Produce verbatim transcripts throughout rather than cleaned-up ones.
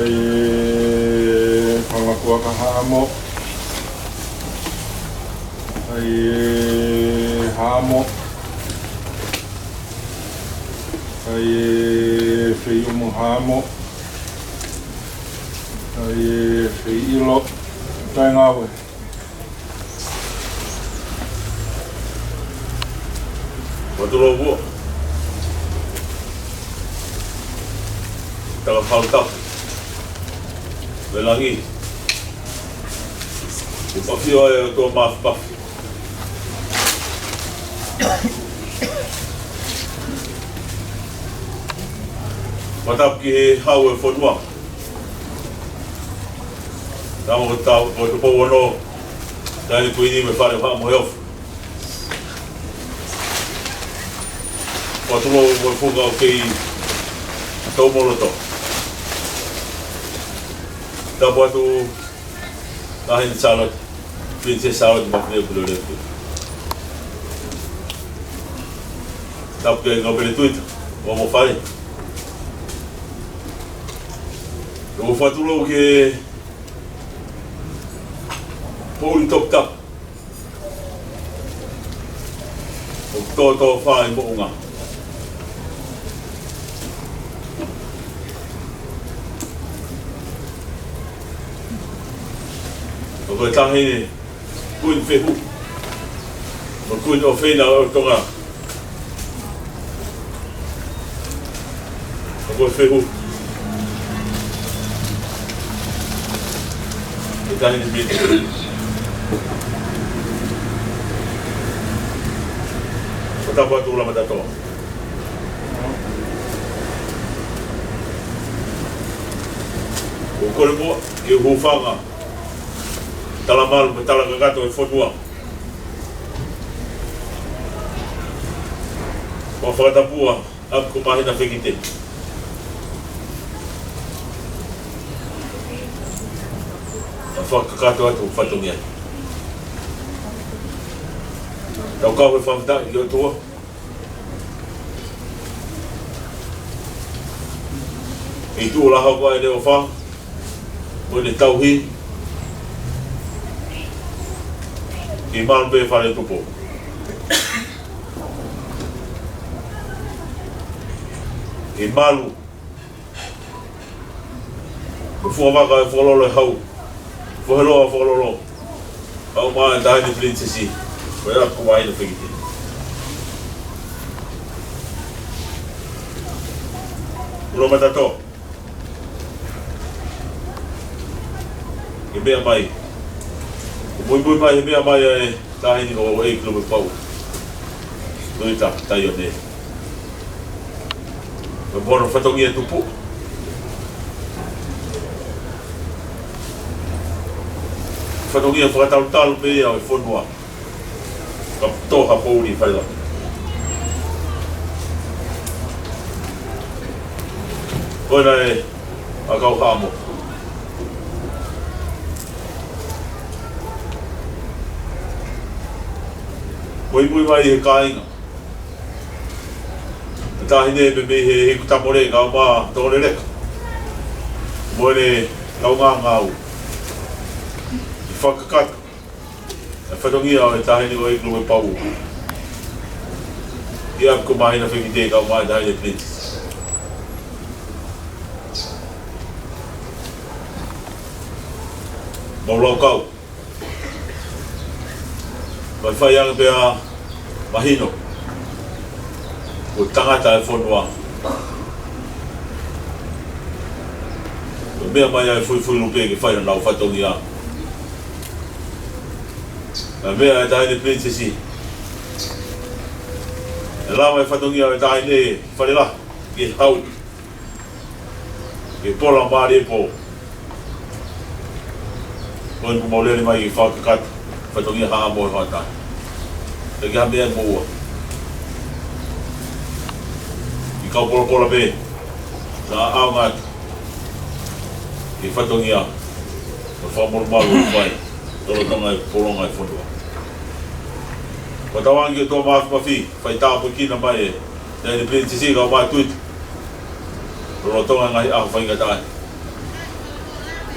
ʻI he Fanga Kuaka Haʻamo, ʻi he Haʻamo, ʻi he Feiʻumu Haʻamo, ʻi he Feiʻilo, Taingaue. Fatulou ua. Takafalu tapu. Velangi. ʻOku ʻafio ai ʻa e ʻOtua Mafimafi. Fakatapu ki he hau ʻo e fonua. Tama ko tau, ko Tupou Ono, Taʻahine Kuini mo e Fale Haʻa Moheofo. Fatulou mo e Funga ʻoku kei tau mo loto. Tapu atu Taʻahine Sālote, Pilinisesi Sālote Mafileʻo Pilolevu. Tapu ki he Ngāue Pele Tuita, ʻo mo fale. ʻOku ou fakatulou ki he poʻuli toputapu ʻoku tōtōfā ʻi Moʻunga. ʻA ia ko e Taʻahine Kuini Fehuhu mo e Kuini ʻOfeina ʻo Tonga. ʻA ia ko e Fehuhu. ʻE Taʻahine Pilinisesi. Ko e tapu atu Ulamatatoa. ʻOku ou kole muʻa ke u hūfanga he talamalu mo e talakakato ʻo e fonua. Ko e fakatapu ʻa ʻApikumāhina Fekete. Ka fakakakato atu fatongia. Tau kau he fakafetaʻi ki he ʻOtua. ʻI tuʻa lahi ko ʻene ʻofa, mo ʻene tauhi, ʻi Malu pē Fale Tupou. ʻI Malu, ko e fuʻu vaka ʻe Fokololo ʻe Hau, Foheloa ʻe Fokololo. Kau mai ʻa e Taʻahine Pilinisesi, ko e ʻApikumāhina Fekete. Ulamatatoa. Ke meʻa mai. Ko e muimui mai he meʻa mai ʻa e Taʻahine ko ʻEiki Lopepau Tuita Taione. Ko e mono fatongia tupu. Fatongia fakatalutalu pē ia ʻo e fonua. Ka tō ha poʻuli fale lahi. Ko ena ē ʻa e kau Haʻamo. Ko e muimui mai he kāinga. ʻA e Taʻahine pē mei he Hiku Tamole kau mai Tonga Leleka. Mo ʻene kaungāngāue. ʻI he fakakakato ʻa e fatongia ʻo e Taʻahine ko ʻEiki Lopepau. ʻI ʻApikumāhina Fekete kau mai ʻa e Taʻahine Pilinisesi. Mau laukau. Mai fai ange pea mahino. Ko e tangata ʻa e fonua. Ko e meʻa mai ʻa e fuifui lupe ke fai ʻenau fatongia. Ko e meʻa ʻa e Taʻahine Pilinisesi. ʻE lava e fatongia ʻo e Taʻahine Fale Lahi ke hau. Ke pola mālie pō. Ko eni kuo mau lele mai ke fakakakato fatongia Haʻamo ʻi he hoʻatā. Pea ke ha meʻa mo ua. ʻI he kau polopola pē. Naʻa ʻaonga atu. Ke fatongia. Mo e fakamolumalu ʻoku fai. Lolotonga e polonga e fonua. Ko e tauange ki he ʻOtua Mafimafi. Fai tāpuekina mai ē. Taʻahine Pilinisesi kau mai Tuita. Lolotonga e ngaahi ʻaho faingataʻa.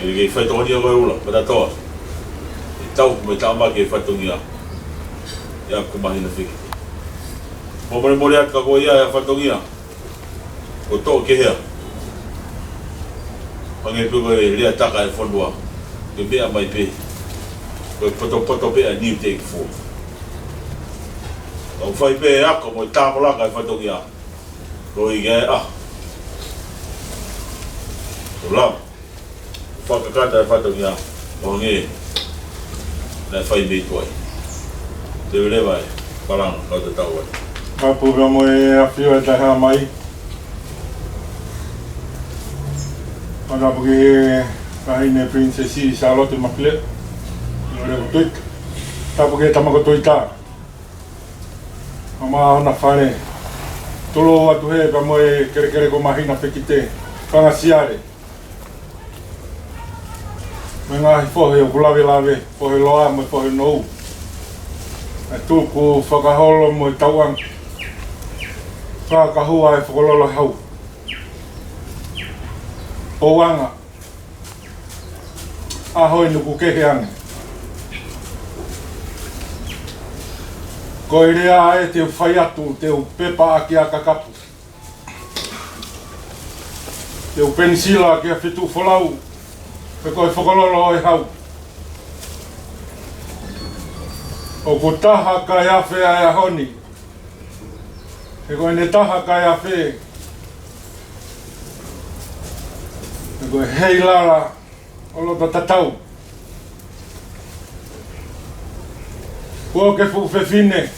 ʻE kei faitokonia ko e ʻula, Matatoa. ʻE tau, mo e tau mai ke fatongia. ʻE aku mahina fiki. Mo mole mole atu ka ko ia ʻa e fatongia. Ko toʻo ke hea. Hangē pē ko e lea taka ʻa e fonua. Ke meʻa mai pē. Ko e potopoto pē ʻa e niu te ke fua. Kau fai pē ako mo e tākolaka ʻa e fatongia. Ko ia ʻa. Ko lava. Fakakata e fatongia, ʻo hangē naʻe fai mei tuai. Leveleva e palanga, kau tatau ai. Kapu pea mo e ʻafio ʻa e Taʻehāmai. Kapu ki he Taʻahine Princess Sālote Mafileʻo. Leveleva Tuita. Kapu ki he Tama ko Tuita. Mama ona fale. Tulou atu he pea mo e kelekele ko Mahina Fekite. Fanga Siale. Mo e ngaahi fohe ʻoku lavelave, fohe loa mo e fohe nou. ʻE tuku fakaholo mo e tauʻanga. Fakahua e fokololo hau. Pouʻanga. ʻAho ʻe nuku kehe ange. Ko e lea ʻe te u fai atu, te u pepa ʻaki ʻa Kakapu. Te u penisila ki he fetuʻu folau, pe ko e fokololo ʻo e hau. ʻOku taha kae afe ʻa e ʻaho ni. He ko ʻene taha kae afe. He ko e heilala ʻo loto tatau. Kuo ke fuʻu fefine.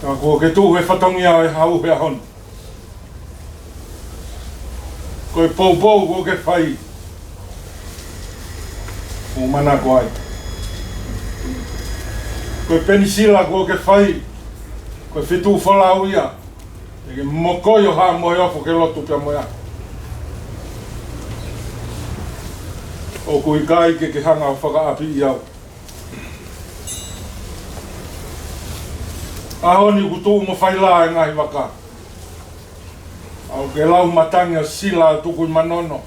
Ka kuo ke tuʻu he fatongia ʻo e hau he ʻaho ni. Ko e poupou kuo ke fai. ʻOku ou manako ai. Ko e penisila kuo ke fai. Ko e fetuʻu folau ia. ʻE ke mokoi ʻo haʻa mohe ofo ke lotu pea mo ia. ʻOku ʻikai ke ke hanga ʻo fakaʻapiʻi au. ʻAho ni kuo tuʻu mo fai lā e ngaahi vaka. ʻOku ke lau matangi ʻo sila ʻo tuku ʻi manono.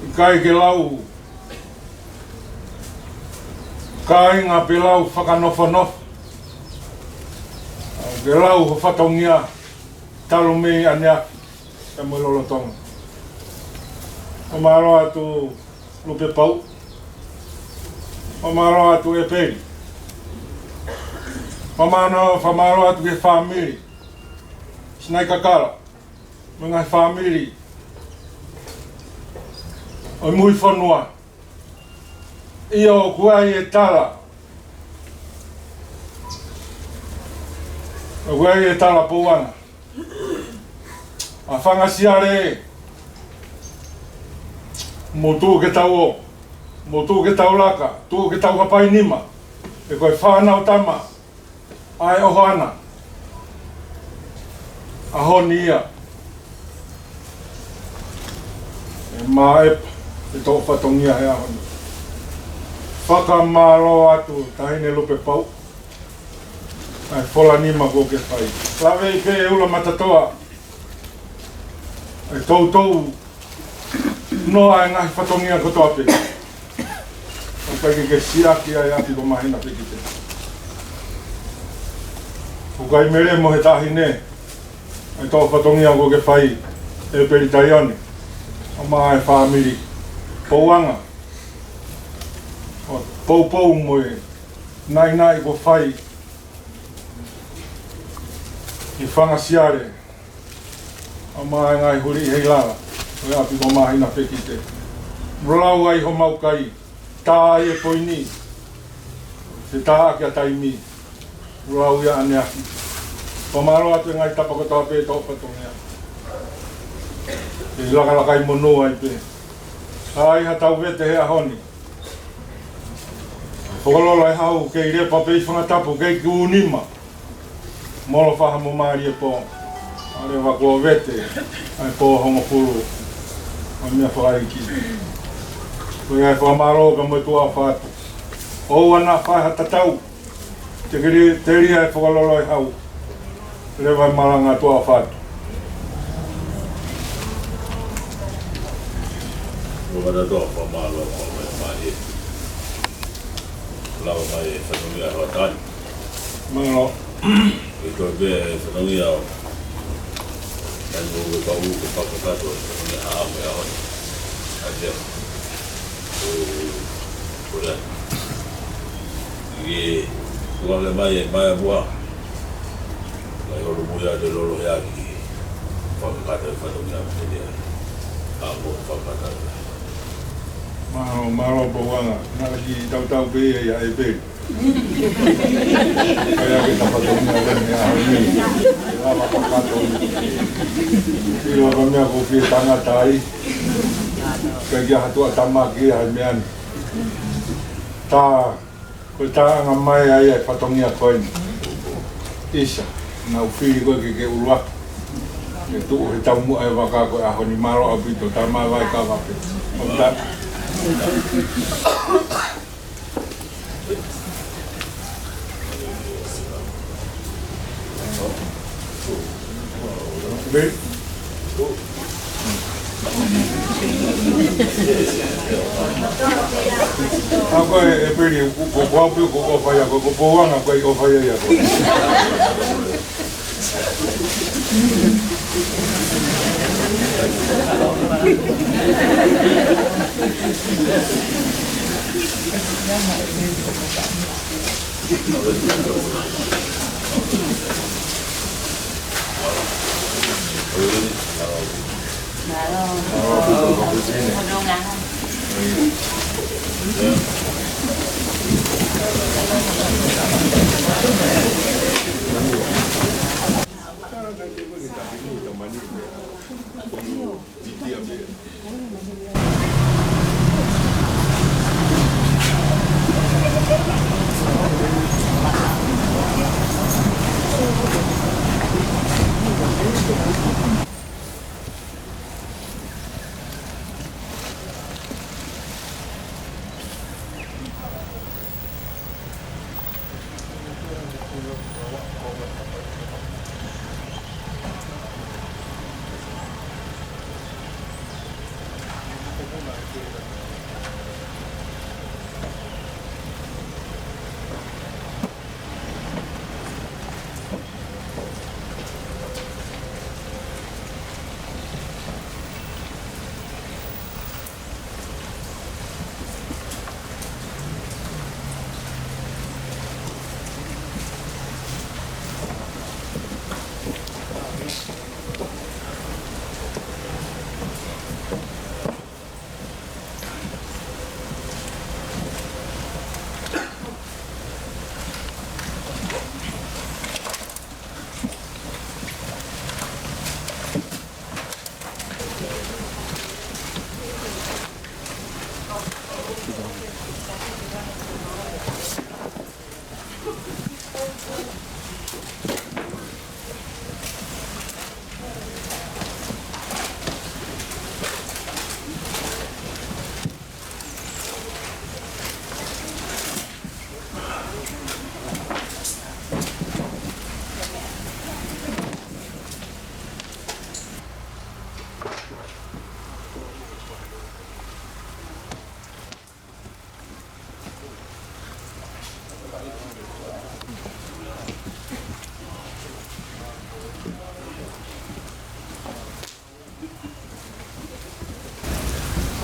ʻIkai ke lau kāinga pe lau fakanofonofo. ʻOku ke lau ho fatongia talu mei ʻaneafi pea mo e lolotonga. Fakamālō atu Lupepau. Fakamālō atu ʻEpeli. Fakamālō, fakamālō atu ki he fāmili. Sinai Kakala. Mo e ngaahi fāmili ʻo e Muifonua. ʻIo, ʻoku ʻi ai e tala. ʻOku ʻi ai e tala pouʻanga. ʻA Fanga Siale, mou tuʻu ke tau ō, mou tuʻu ke tau laka, tuʻu ke tau hapai nima. He ko e fānau tama ʻa e ʻohoana. ʻAho ni ia. ʻE māʻepa e toʻo fatongia he ʻaho ni. Fakamālō atu Taʻahine Lupepau. ʻA e fola nima kuo ke fai. Laveʻi pē ʻe ʻUla Matatoa. ʻE toutou noa e ngaahi fatongia kotoa pē. ʻOku ʻikai ke ke siʻaki ai ʻa e ʻapi ko Mahina Fekite. ʻOku ʻikai mele mo he taʻahine. ʻA e toʻo fatongia kuo ke fai ʻEpeli Taione. ʻA e fāmili. Pouʻanga. ʻO poupou mo e naʻinaʻi kuo fai ʻi Fanga Siale. ʻA e ngaahi huli ʻi he lala ʻo e ʻapi ko Mahina Fekite. Lau ai homau kai, tā ai e poini. Fetaʻaki ʻa taimi. Lau ia ʻaneafi. Fakamālō atu e ngaahi tapa kotoa pē toʻo fatongia. ʻE lakalakai monū ai pē. ʻAi ha tau vete he ʻaho ni. Fokololo e hau kei lepa pē ʻi Fangatapu kei kū nima. Molo faha mo mālie pō. ʻAle vakuo vete. ʻA e pō hongofulu. ʻA e meʻa fakaiki. Ko ia e fakamālō ka mo e tuʻa ʻofa atu. ʻOua naʻa fai ha tatau. Te ke li-, te lia e fokololo e hau. Leva e malanga tuʻa ʻofa atu. Mālō, mālō, mālō, mālō. Lava mai e fatongia hoʻatā ni. Mālō. ʻE toe pē e fatongia ʻo e ngāue pau ke fakakakato e fatongia ʻa e ʻaho ni. ʻA ia, ʻo, ko ia. ʻIo, tuʻu ange mai e meʻa ʻa Puha. Kae holo mo ia te lolo ia ki fakakakato e fatongia ʻa Puha. ʻA mo fakakakato. Mālō, mālō Pouanga. Naʻe kiʻi tautau pē ia ʻia ʻEpeli. Kae ʻai ke ta fatongia ʻa e ʻaho ni. Lava fakakakato. ʻIlo ka meʻa ko e fie tangata ai. Kae ʻikai ha tuʻa tamaki ʻi he meʻa ni. Tā, ko e taʻanga mai ai e fatongia ko eni. ʻIsa, naʻa ku fili koe ke ke ʻuluaki. Ke tuʻu he taumuʻa e vaka ko e ʻaho ni, mālō ʻaupito, tā mai e vaʻe kava pē. ʻO tā. Pē. ʻA ko e, ʻEpeli, ko, ko, ko au pē, ko, ko fai ʻa ko, ko Pouanga, ko e ʻo fai ʻa ko.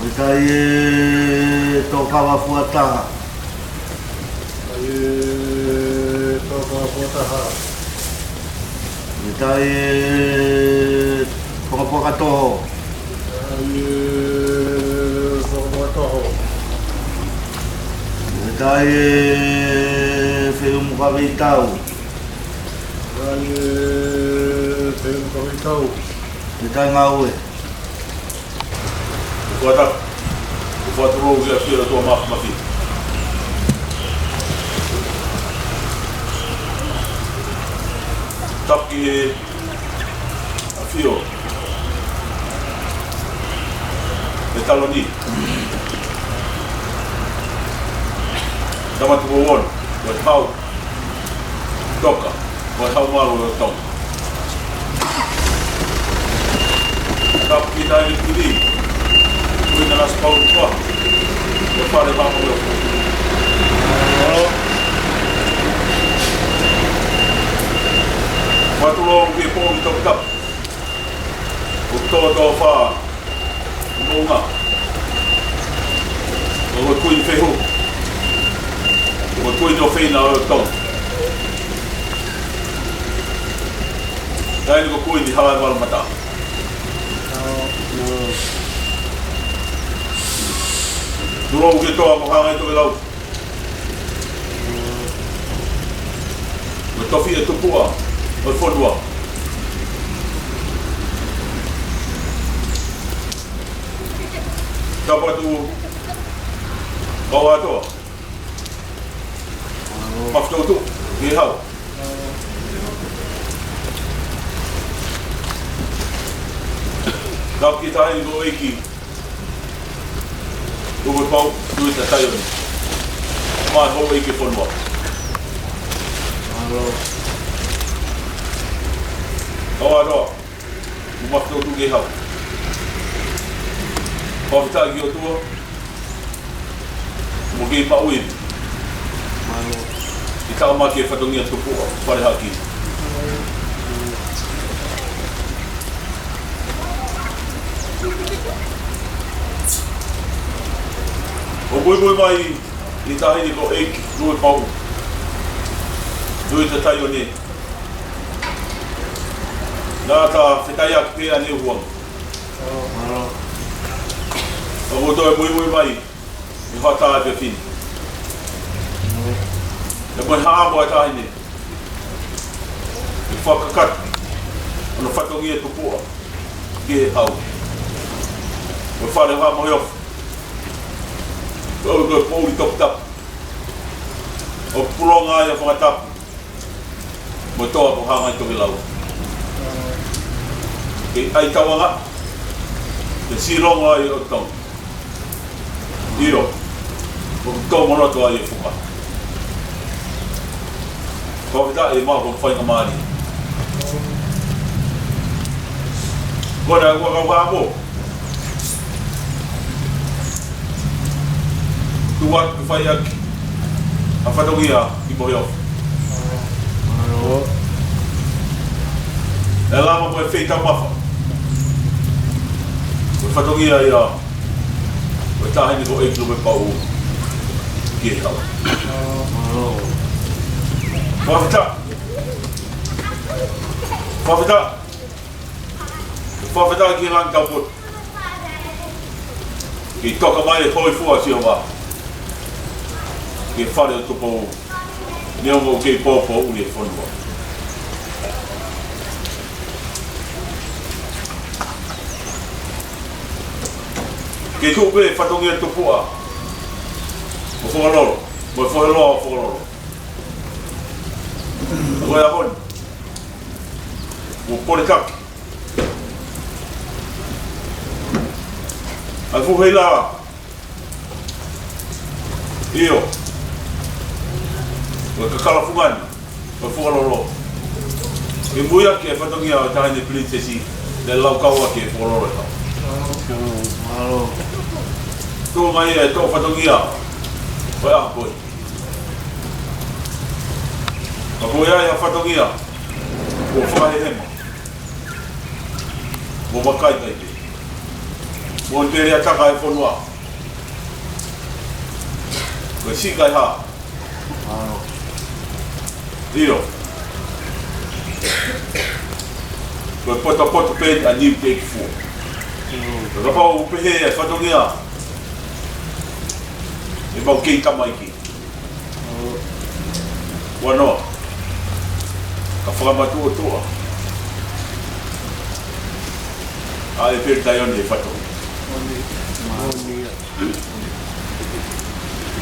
Mitaʻi e Tokava Fuataha. Mitaʻi e Tokava Fuataha. Mitaʻi e Fakapuakatoho. Mitaʻi e Fakapuakatoho. Mitaʻi e Feʻumukaveitau. Mitaʻi e Feʻumukaveitau. Mitaʻi ngāue. Kuata, kuata rou ia kia tua maf mafi. Taki e afio. E taloni. Tamatu won, wet hau. Toka, ko e hau mālō ʻo Tonga. Kapu ki tai ni kuli, kui na Pasipautua. Ko e fale fakamoʻui. Mālō. Fatulou ki he poʻuli toputapu. ʻO tōtōfā. Moʻunga. Ko e Kuini Fehu. Ko e Kuini ʻofeina ʻo Tonga. Taimi ko e Kuini Halaevalu Mata. Tulou ki he toa ko Hangaitokelau. Mo e tofiʻa tupuʻa ʻo e fonua. Tapu atu Kauatoa. Mālō. Mafutoutu, ki he hau. Tapu ki he taʻahine ko ʻEiki Lupepau Tuita Taione. Mo e houʻeiki fonua. Mālō. Kauatoa. Mo mafutoutu ki he hau. Fakafetaʻi ki he ʻOtua. Mo e kei maʻu ʻi. Mālō. ʻI he taʻamaki e fatongia tupuʻa, fale haki. ʻO muimui mai ʻi he taʻahine ko ʻEiki Lupepau Tuita Taione. Naʻa ta fetaiaki pē ʻaneuhu ange. ʻOku toe muimui mai ʻi he hoʻatā ʻa e fefine. ʻE mo e haʻamo ʻa e taʻahine. ʻE fakakakato hono fatongia tupuʻa ki he hau. Ko e fale fakamoʻui. Ko e, ko e poʻuli toputapu. ʻOku pulonga ai ʻa Fangatapu mo e toa ko Hangaitokelau. Kei ʻai tauanga, ke silongo ai ʻo Tonga. ʻIo, ʻoku tō mono atu ai e fuka. Fakafetaʻi mo e faingamālie. Ko e ʻuhinga ʻoku ou kau hamo. Tuʻu atu ke fai ʻaki ʻa e fatongia ki Moheofo. ʻE lava mo e feitaumafa. Ko e fatongia ia ʻo e taʻahine ko ʻEiki Lupepau ki he hau. Fakafetaʻi. Fakafetaʻi. Fakafetaʻi ki he langi taupotu. Ke toka mai e hōifua ʻa Sihova ki he fale ʻo Tupou, neongo ʻoku kei poupou ʻuli e fonua. Ke tuʻu pē fatongia tupuʻa ʻo Fokololo, mo e foheloa ʻo Fokololo. Ko e ʻaho ni, ʻo poletaki ʻa e fuhei lala. ʻIo. Ko e kakala fungani ʻo Fokololo. Ke muiaki e fatongia ʻo e taʻahine pilinisesi, ʻe laukau ʻaki e Fokololo ʻe hau. Mālō. Tuʻu mai e toʻo fatongia ʻo e ʻaho ko ē. Ka ko ia ʻa e fatongia ʻoku fakahehema mo vakai kai pē. Mo e pele ʻa e taka e fonua. Ko e sika e hā. ʻIo. Ko e potopoto pē ʻa Niu Teiki Fua. Kapau ʻoku pehē e fatongia, ʻe mau kei tamaiki. Ua noa. Ka fakamatuʻotuʻa ʻa ʻEpeli Taione e fatongia.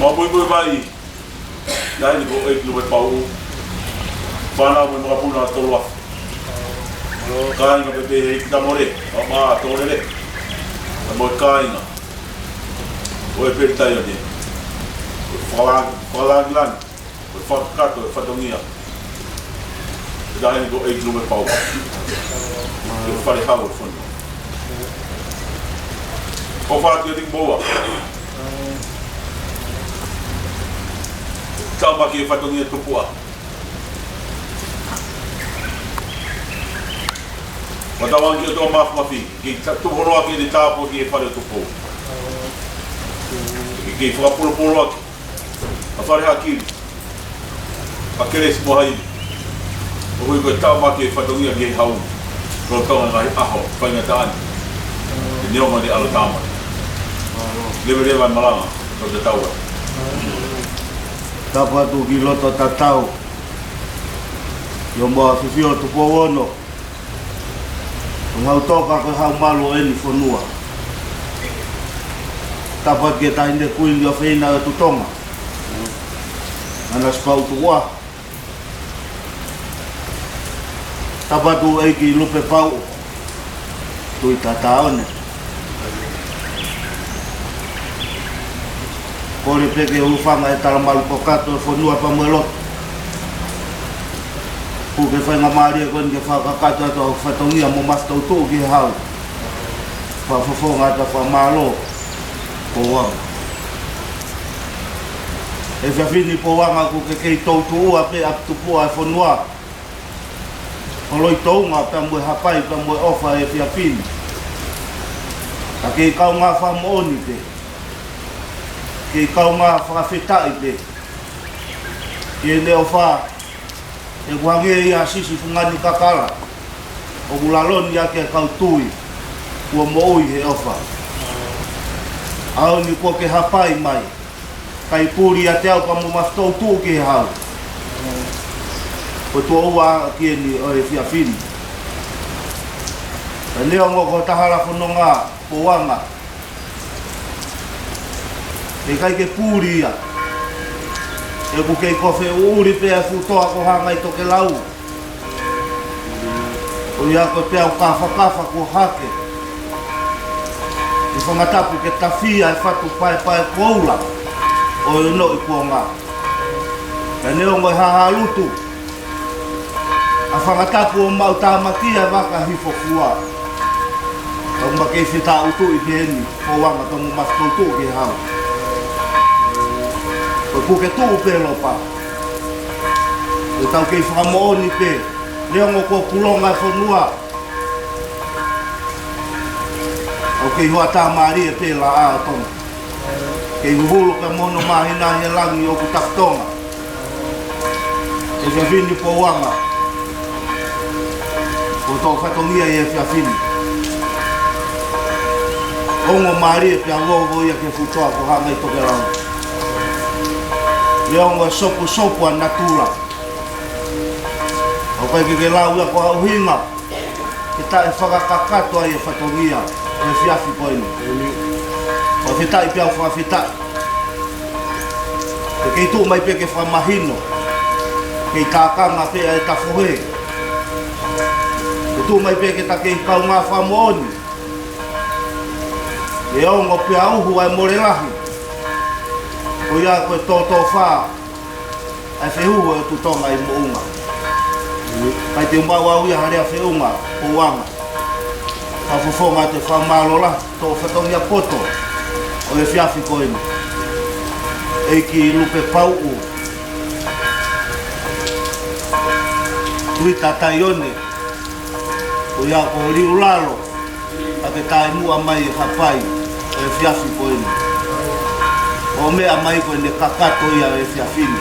Mau muimui mai ʻi he taʻahine ko ʻEiki Lupepau. Fānau mo e makapuna ʻa Toloafi. Kāinga pē pehē ʻEiki Tamole, ʻa Mā Tolele. Mo e kāinga ʻo ʻEpeli Taione. Ko e fakalangi, fakalangilangi, ko e fakakakato e fatongia ʻo e taʻahine ko ʻEiki Lupepau ki he fale hau ʻo e fonua. ʻOfa atu kiate kimoua. Tāmaki e fatongia tupuʻa. Fakatauange ki he ʻOtua Māfimafi, ke ta-, tupu holo ʻaki ʻene tāpuaki ki he fale ʻo Tupou. Ke, ke fakapolopolo ʻaki ʻa Fale Hakili, ʻa Kelesi mo Haini. ʻOku ʻi ai ko e tāmaki e fatongia ki he hau. Lolotonga e ngaahi ʻaho faingataʻa ni. Neongo ʻene ʻalu tāmaki. Leveleva e malanga, tau tatau ai. Tapu atu ki loto tatau. ʻI hoʻomou ʻAfio Tupou Ono. Ko e hau toka ko e hau malu ʻo eni fonua. Tapu atu ki he Taʻahine Kuini ʻofeina ʻo Tutonga. Nanasipauʻu Tukuʻaho. Tapu atu ʻEiki Lupepauʻu Tuʻitataone. Kole pē ke hūfanga he talamalu kakato e fonua pea mo e lotu. Kuo ke faingamālie ko eni ke fakakakato atu hoʻo fatongia mo Mafutoutuʻu ki he hau. Fakafofonga atu e fakamālō, Pouanga. Efiafi ni Pouanga kuo ke kei toutuʻua pē ʻa e tupuʻa e fonua. Holoi Tonga pea mo e hapai pea mo e ʻofa he efiafi ni. Ka kei kaungā fakamoʻoni pē. Kei kaungā fakafetaʻi pē. Ki heʻene ʻofa, ʻoku hangē ia ha sisi fungani kakala. ʻOku laloni ʻaki e kau tui, kuo moʻui he ʻofa. ʻAho ni kuo ke hapai mai. Kae puli ʻiate au pea mo Mafutoutuʻu ki he hau. Ko e tuʻo ua ki heni ʻo e efiafi ni. Ka neongo ko hota hala fononga, Pouanga, ʻe ʻikai ke puli ia. ʻOku kei kofe ʻuʻuli pē e fuʻu toa ko Hangaitokelau. ʻOku ʻi ai ko e peau kafakafa kuo hake. ʻI Fangatapu ke tafi ʻa e fatu paepae koula ʻo e noʻi kuonga. Ka neongo e hahalutu ʻa Fangatapu ʻo maʻu tāmaki ʻa e vaka hifofua. Ka ʻoku ma kei fetaʻutuʻi ki heni, Pouanga, pea mo Mafutoutuʻu ki he hau. Ko e puke tuʻu pē Lopa. Ko e tau kei fakamoʻoni pē, neongo kuo pulonga e fonua. ʻOku kei hoʻatā mālie pē laʻā ʻo Tonga. Kei huhulu pē mo hono māhina he langi ʻoku tafutonga. Efiafi ni Pouanga. Ko hoʻo fatongia ʻi he efiafi ni. Ongo mālie pea vovo ia ki he fuʻu toa ko Hangaitokelau. Neongo e sopusopu ʻa natula. ʻOku ʻikai ke ke lau ia ko ha ʻuhinga ke taʻe fakakakato ai e fatongia ʻo e efiafi ko eni. Fakafetaʻi pea u fakafetaʻi. Ke kei tuʻu mai pē ke fakamahino. Kei tākanga pē ʻa e tafohe. Ke tuʻu mai pē ke ta kei kaungā fakamoʻoni. ʻE ongo pea uhu ʻa e mole lahi. Ko ia ko e tōtōfā ʻa e fehuhu ʻo Tutonga ʻi moʻunga. Kai te mau au ia ha lea feʻunga, Pouanga. Fakafofonga atu e fakamālō lahi, hoʻo fatongia poto ʻo e efiafi ko eni. ʻEiki Lupepauʻu Tuʻitataone. Ko ia ko Liulalo, ʻa ke taʻimuʻa mai e hapai ʻo e efiafi ko eni. ʻO meʻa mai ko ʻene kakato ia ʻo e efiafi ni.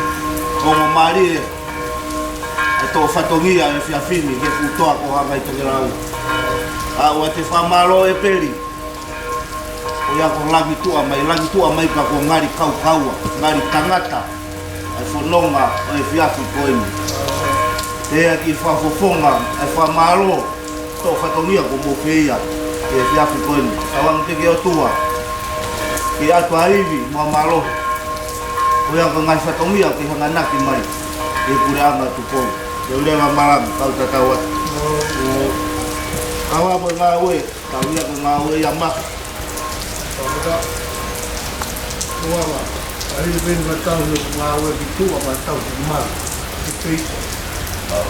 Ongo mālie ʻa e toʻo fatongia ʻo e efiafi ni, he fuʻu toa ko Hangaitokelau. ʻA ua te fakamālō e peli. Ko ia ko langi tuʻa mai, langi tuʻa mai pea ko ngali kaukaua, ngali tangata ʻa e fononga ʻo e efiafi ko eni. Pea ki he fakafofonga ʻa e fakamālō, toʻo fatongia kuo mou fai ia he efiafi ko eni. Tauange pē ki he ʻOtua ke ʻatu ʻa e ivi mo e mālohi. Ko ia ko e ngaahi fatongia ke hanganaki mai ki he puleʻanga Tupou. Leveleva malanga, kau tatau atu. Kau ā mo e ngāue. Tau ia ko e ngāue ia ma. Tau ia. Ua ma. Ai le peni ma tau ne ngāue ki tuʻa ma tau ki ma. Ki peito. Tau.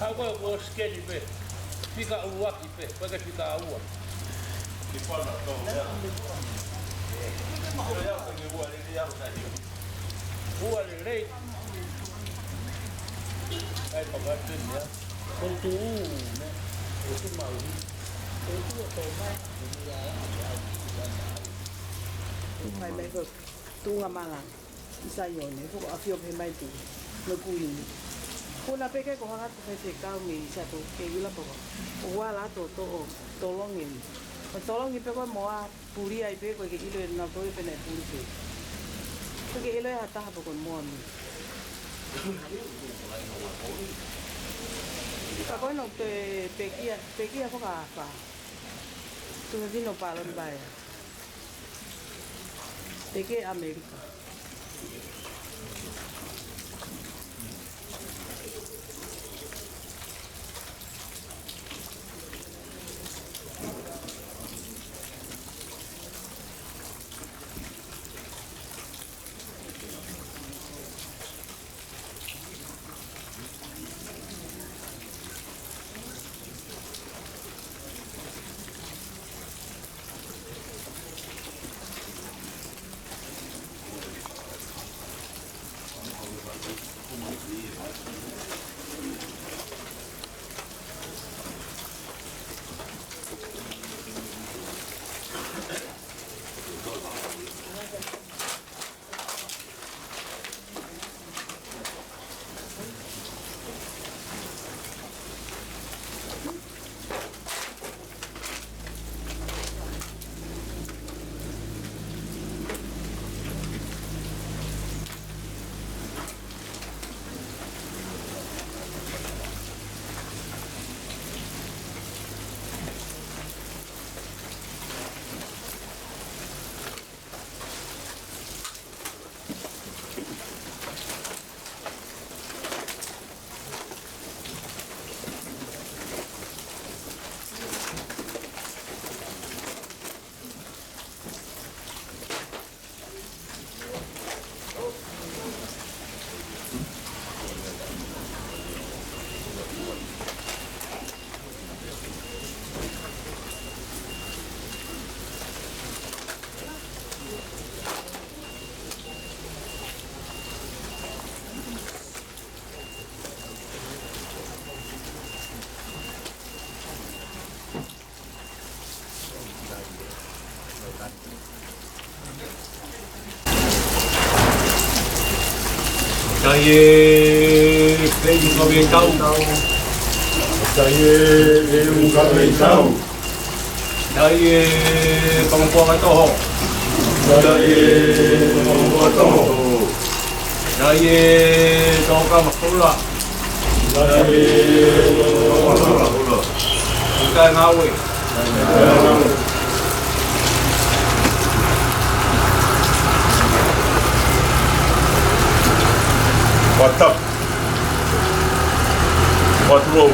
Hau ko e ko skeli pē. Fika ua ki pē, ko e ke fika ua. Ua lelei. Ai, papa, pē, ya. Ko tu, ne. Ko tu mau. Ko tu to mai. Mai, mai, ko. Tuʻunga malanga. ʻI Saione, ko e ʻafio pē mai tu. Mo e kuini. Ko na peke ko hanga tu fefekau mi sa ko ke ila poko. ʻO ua la to to o tolongi. ʻO tolongi pē ko mo a puli ai pē ko ke ilo e na to e pē na puli pē. Ko ke ilo e ha taha poko mo mi. Ka ko no te pekia, pekia ko ka fa. Tu vino palon bai. Peke ʻAmelika. Taie, pei ka me tau. Taie, e u ka me tau. Taie, pangapuanga toho. Taie, pangapuanga toho. Taie, tokama hula. Taie, tokama hula. Taie, ngāue. Pata. Patulou.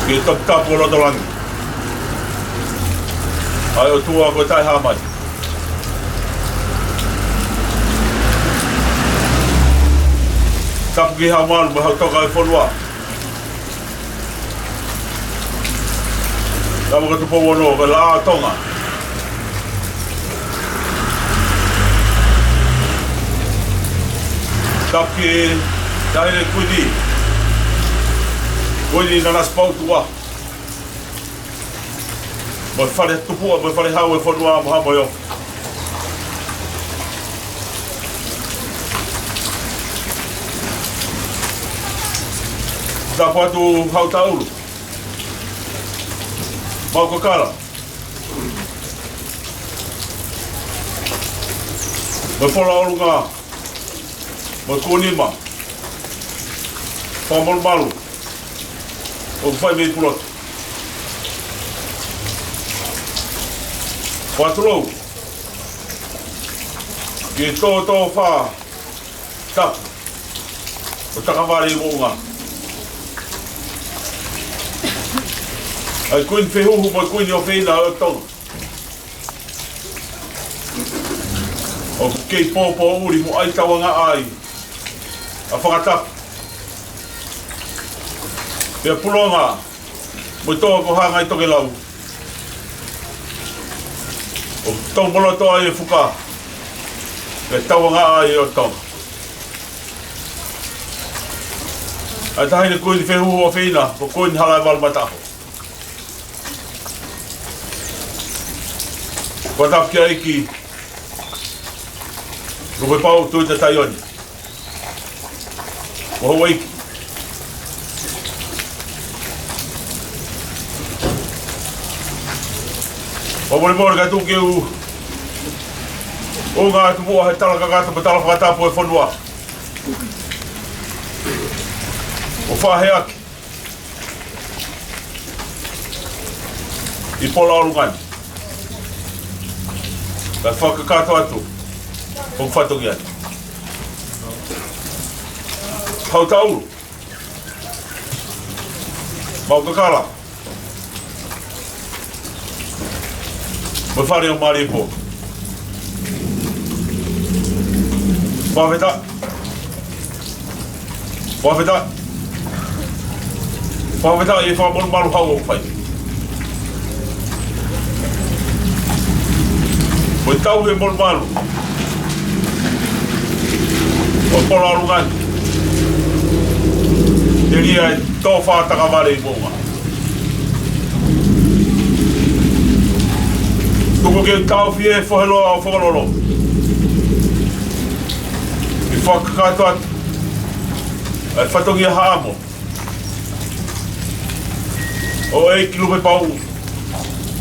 Ke taputapu ʻo loto langi. ʻAi ʻOtua ko e taʻehāmai. Tapu ki Haʻamoalu mo Haʻutoka ʻo e fonua. Lava ko Tupou Ono, ko e Laʻā ʻo Tonga. Tapu ki Taʻahine Kuini. Kuini Nanasipauʻu Tuʻa. Mo e fale tupuʻa, mo e fale hau ʻo e fonua mo Haʻamoeofi. Tapu atu Hautaulu. Mau kakala. Mo e Pola ʻOlunga. Mo e Kūnima. Fakamolumalu ʻoku fai mei Pulotu. Fakatulou ki he tōtōfā tapu ʻo Takavale ʻi Moʻunga, ʻa e Kuini Fehuhu mo e Kuini ʻOfeina ʻo Tonga. ʻOku kei pōpōʻuli mo ʻai tauangaʻa ai ʻa Fakatapu, pea Pulonga mo Toa ko Hangai Tokelau. ʻOku tau moloto ai e fuka pea tauangaʻa ai ʻo Tonga. ʻA e Taʻahine Kuini Fehuhu ʻOfeina ko Kuini Halaevalu Mataʻaho. Fakatapu ki he ʻEiki Lupepauʻu Tuita Taione, mo houʻeiki. Fakamolemole kae tuku ke u ʻunga atu muʻa he tala kakato mo e tala fakatapu ʻo e fonua ʻo faʻa hē ʻaki ʻi Pola ʻOlungani. Kae fakakakato atu hoku fatongia ni. Hau taulu, mau kakala mo e Fale ʻo Maliepo. Fakafetaʻi. Fakafetaʻi. Fakafetaʻi e fakamolumalu haʻu ʻoku fai. Ko e tauhi e molumalu ʻo Pola ʻOlungani, telia e tōfā Takavale ʻi Moʻunga. Tuku ke u taʻofi e foheloa ʻo Fokololo ke fakakakato atu ʻa e fatongia haʻamo ʻo e ʻEiki Lupepauʻu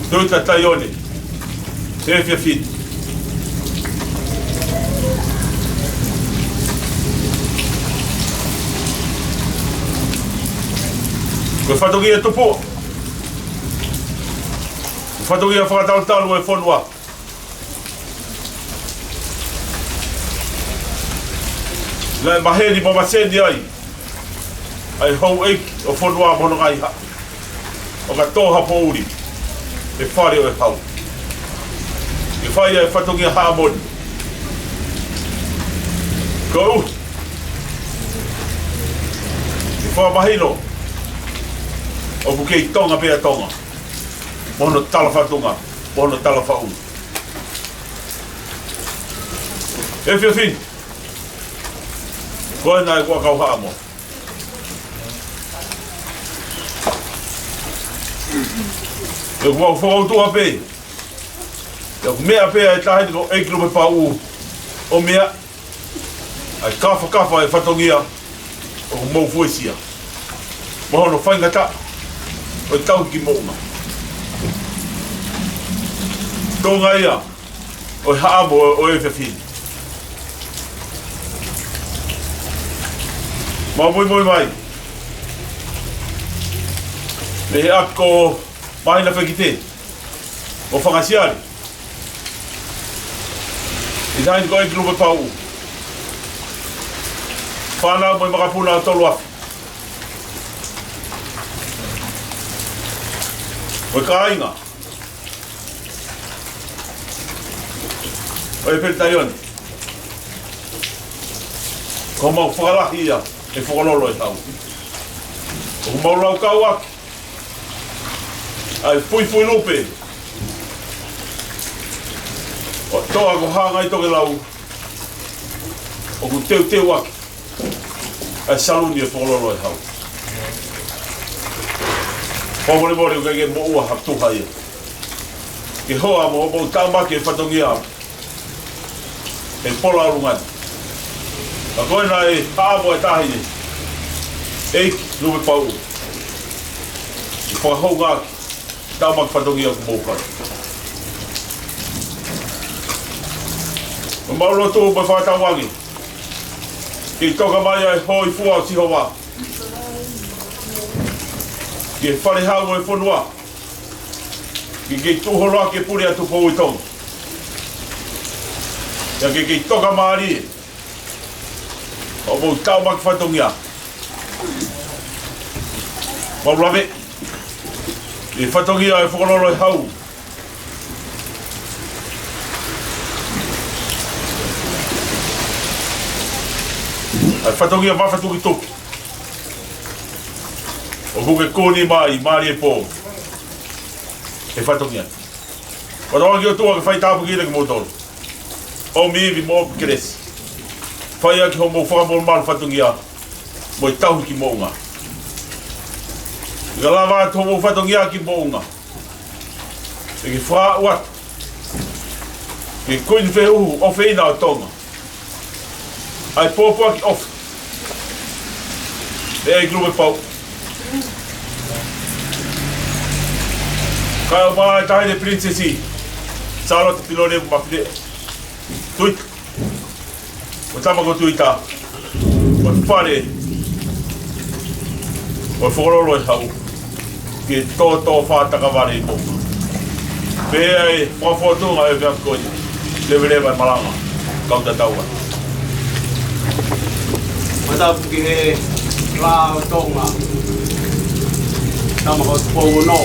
Tuita Taione he efiafi ni. Ko e fatongia tupu, ko e fatongia fakatalutalu e fonua, naʻe maheni mo maseni ai ʻa e houʻeiki ʻo e fonua mo hono ngaahi haʻa, ʻo ka tō ha poʻuli he Fale ʻo e Hau ke fai ʻa e fatongia haʻamo ni. Koeʻuhi ke fakamahino ʻoku kei Tonga pē ʻa Tonga mo hono talafatunga mo hono talafaʻunga. Efiafi ni, ko ena ʻeku ʻakau haʻamo. ʻOku mau fakautuʻa pē, ʻoku meʻa pē ʻa e Taʻahine ko e ʻEiki Lupepauʻu ʻo meʻa ʻa e kafakafa e fatongia ʻoku mou fuesia mo hono faingataʻa ʻo e tauhi ki Moʻunga. Tuʻunga ia ʻo e haʻamo ʻo e efiafi ni. Mau muimui mai mei he ʻapi ko Māhina Fekite mo Fangasiale, ʻi he Taʻahine ko e ʻEiki Lupepauʻu, fānau mo e makapuna ʻo Toluafe, mo e kāinga ʻo e Peletaione. Ko homau fakalahi ia ʻe Fokololo ʻe Hau. ʻOku mau laukau ʻaki ʻa e fuifui lupe ʻo Toa ko Hangai Tokelau, ʻoku teuteu ʻaki ʻa e saluni ʻe Fokololo ʻe Hau. Fakamolemole ʻoku ʻikai ke moʻua ha tuha ia ke hoa mo hoʻomou tāmaki e fatongia he Pola ʻOlungani. Ka ko ena e haʻamo e Taʻahine ʻEiki Lupepauʻu ke fakahoungaʻaki e tāmaki fatongia ʻoku mou fai. Mau lotu mo fakatauange ke toka mai ʻa e hōifua ʻo Sihova ki he fale hau ʻo e fonua, ke kei tuʻu holo ʻa e pule ʻa Tupou ʻi Tonga. Pea ke kei toka mālie ʻa hoʻomou tauʻaki fatongia. Mau lave ʻi he fatongia ʻo e Fokololo ʻo e Hau. ʻA e fatongia mafatukituki ʻoku ke kuni mai, mālie pō. ʻE fatongia. Fakatauange ki he ʻOtua ke fai tāpuekina kimoutolu. ʻOmi ivi mo ʻomi kelesi. Fai ʻaki hoʻomou fakamamalu fatongia mo e tauhi ki moʻunga. ʻI he lava atu hoʻomou fatongia ki moʻunga, ʻe ke fāʻu atu ki he Kuini Fehuhu ʻofeina ʻo Tonga ʻa e pōpoaki ʻofa ʻa e Kulupe Pauʻu. Kae ʻumaʻā e Taʻahine Pilinisesi Sālote Filoni Mafileʻo Tuita, mo e Tama ko Tuita, mo e fale ʻo e Fokololo ʻo e Hau, ke tōtōfā takavale ʻi moʻunga. Pea ʻe fakafofonga ʻa e efiafi ko eni. Leveleva e malanga, kau tatau atu. Fakatapu ki he Lā ʻo Tonga, Tama ko Tupou Ono.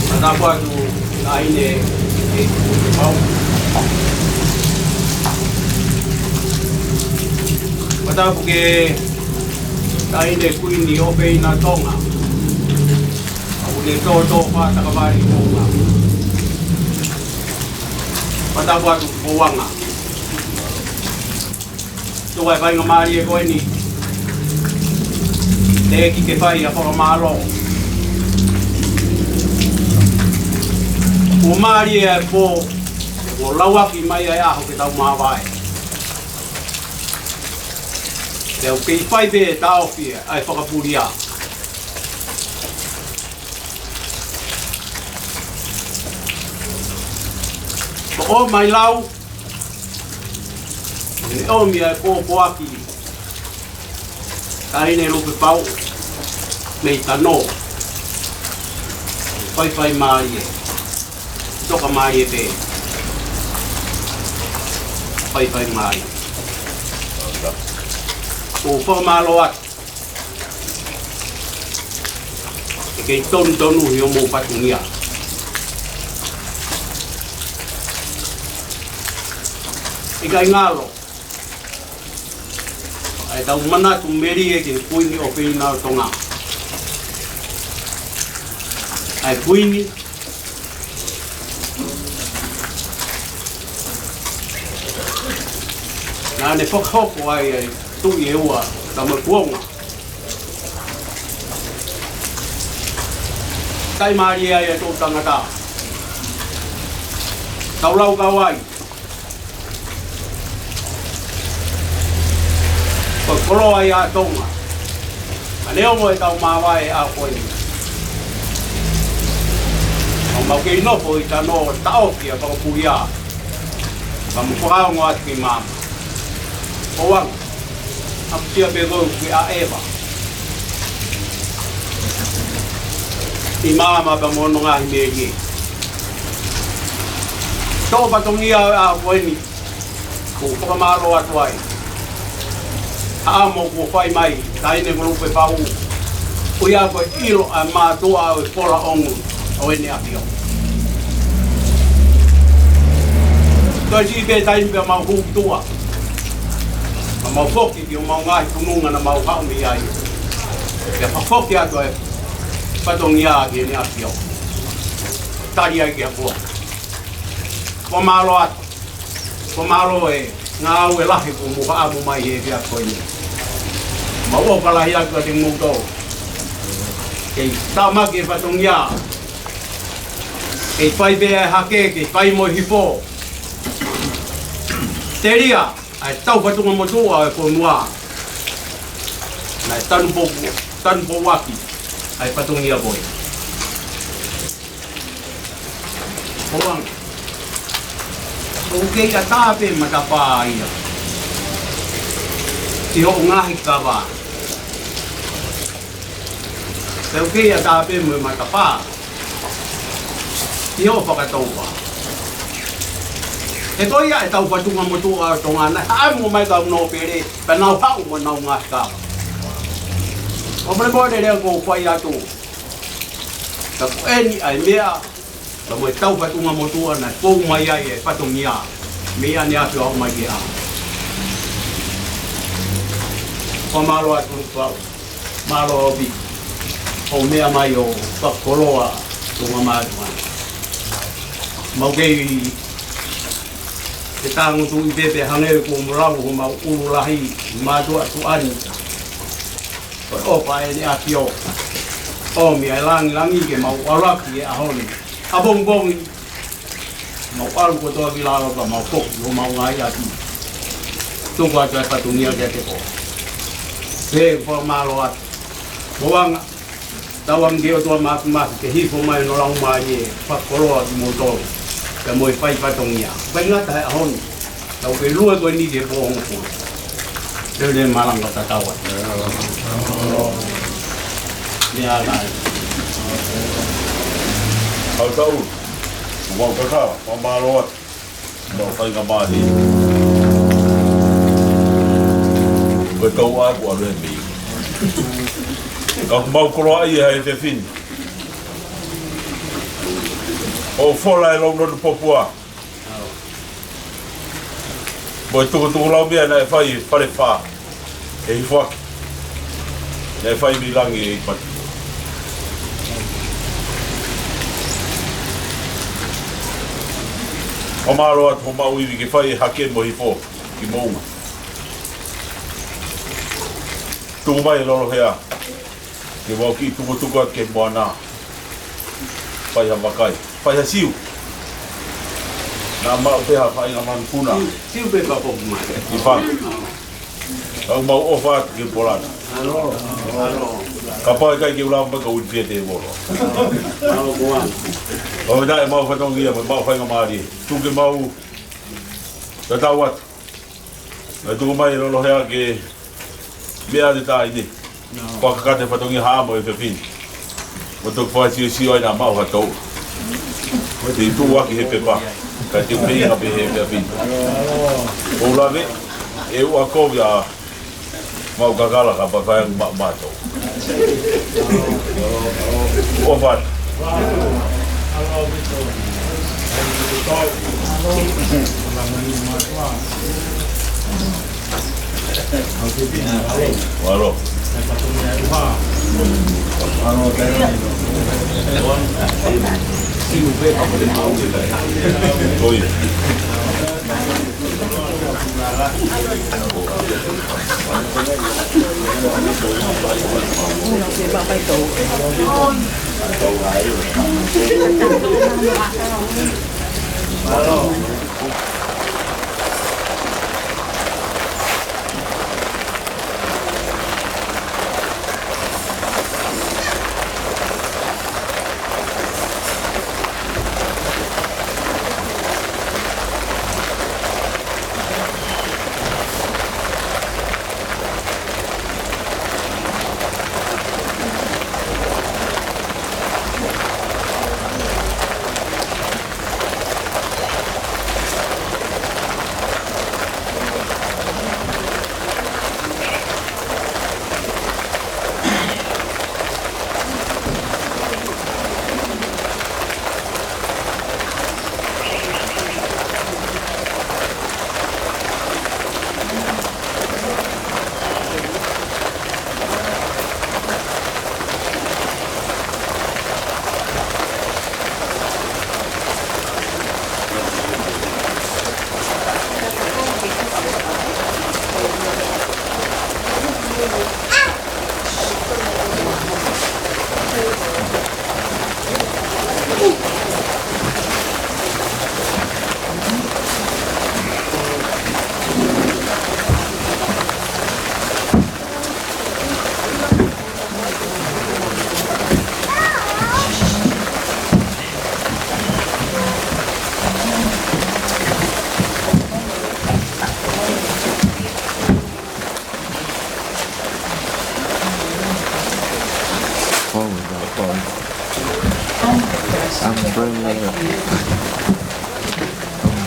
Fakatapu atu Taʻahine ʻe Tupou Ono. Fakatapu ki he Taʻahine Kuini ʻofeina Tonga, ʻoku ne tōtōfā takavale ʻi moʻunga. Fakatapu atu Pouanga. Tuku ʻa e faingamālie ko eni, teʻeki ke fai ha fakamālō. Kuo mālie ʻa e pō, kuo lauaki mai ʻa e ʻaho ke tau māvae. Pea ʻoku kei fai pē taʻofi ʻa e fakapulia. Ko ʻo mai lau, ne ʻomi ʻa e pōpoaki, Taʻahine Lupe Pauʻu mei Tano. Faifai mālie. Toka mālie pē. Faifai mālie. ʻOku fakamālō atu. ʻE kei tonutonuhi hoʻomou fatongia. ʻIkai ngalo ʻa ʻetau manatu melie ki he Kuini ʻofeina ʻo Tonga. ʻA e Kuini naʻa ne fakahoko ai ʻa e Tuʻi ʻe Ua, Tama Kuonga. Taimi mālie ai ʻa e toʻutangata. Tau lau kau ai. Ko e koloa ia ʻa Tonga. Ka neongo ʻetau māvae ʻa ko eni, ʻoku mau kei nofo ʻi Tano ʻo taʻofi ʻa e fakapulia. Ka mo fakaongo atu ki māmani. Pouanga, ʻapasia pē koe ke ʻaʻeva ʻi māmani pea mo hono ngaahi melie. Toʻo fatongia ʻo e ʻaho ko eni, ʻoku ou fakamālō atu ai. ʻA ʻamo kuo fai mai, Taʻahine Lupe Pauʻu, ʻo ia ko e ʻilo ʻa e mātuʻa ʻo e Kola ʻOngo ʻo ʻEne ʻAfio. Toe siʻi pē taimi pea mau hū ki tuʻa, ka mau foki ki homau ngaahi fononga naʻa mau haʻu mei ai. Pea fakafoki atu ʻa e fatongia ki Heʻene ʻAfio. Tali ai ki he ʻAfio. Fakamālō atu. Fakamālō e ngāue lahi kuo mou haʻamo mai he efiafi ko eni. Mau ʻofa lahi atu kiate kimoutolu. Kei tāmaki e fatongia. Kei fai pē ʻa e hake, kei fai mo e hifo. Telia ʻa e taufatungamotuʻa ʻo e fonua. Naʻe tanupou, tanupouaki ʻa e fatongia ko ē. Pouanga, ʻoku kei ʻatā pē matapā ia. ki hoʻo ngaahi kava. Pea ʻoku kei ʻatā pē mo e matapā ki hoʻo fakatouʻosi. He ko ia ʻetau fatungamotuʻa ʻo Tonga na, haʻamo mai kau nōpele, pea nau haʻu mo ʻenau ngaahi kava. ʻO pole pole lea ʻoku ou fai atu. Ka ko eni ʻa e meʻa, ka mo ʻetau fatungamotuʻa naʻe pou mai ai e fatongia mei ʻaneafi ʻo aʻu mai ki he ʻaho. Fakamālō atu Lukuʻau, mālō ʻaupito hoʻo meʻa mai ʻo fakakoloa Tonga Mātuʻa. Mau kei ke tangutu ʻi pepe hangē ko mo lau homau ʻulu lahi mātuʻa tuʻa ni. Ko e ʻofa ʻa ʻEne ʻAfio, ʻomi ʻa e langilangi ke mau ʻalu ʻaki he ʻaho ni. ʻApongipongi, mau ʻalu kotoa ki lalo ka mau foki ki homau ngaahi ʻapi. Tuku atu e fatongia kiate koe. Pea fakamālō atu. Mo anga, tauange ki he ʻOtua Māfimafi ke hifo mai hono Laumālie ʻo fakakoloa kimoutolu. Pea mo e fai fatongia. Faingataʻa he ʻaho ni. Tau ke lue ko eni ki he pō hongofulu. Te u lea malanga tatau atu. Mea nai. Au tau. Mau kakala, mau mālō atu. Mau faingamālie. Ko e tau aku a lue mei. Ka mau koloa ia he fefine. ʻO fola e lau nonu popua. Mo e tukutuku lau meʻa naʻe fai fale fā. ʻE hifo ake. Naʻe fai mei langi ʻe patu. ʻO mālō atu homau ivi ke fai e hake mo hifo ki moʻunga. Tuku mai e lolohea. Ke mau kiʻi tukutuku atu ke moana. Fai ha vakai. Fai ha siu. Naʻa mau pē ha fai ngā manupuna. Siu pē ka poku mai. ʻI fanga. Kau mau ʻofa atu ke polana. Alo, alo. Kapau ʻe ʻikai ke u lava mai ka ui pia te volo. Alo, kuan. ʻO naʻe mau fatongia, mau faingamālie. Tuku ke mau tatau atu. Naʻe tuku mai e lolohea ke meʻa ʻa e taʻahine. Fakakakato e fatongia hā mo e fefine. Mo toki fakasiosio ai naʻa mau ha tau. Mo te tuʻu ʻaki he pepa. Ka te feinga pē he fefine. ʻO lave, ʻe ua kovi ʻa mau kakala ka papai ma, mato. ʻOfa atu. Mālō. Toi.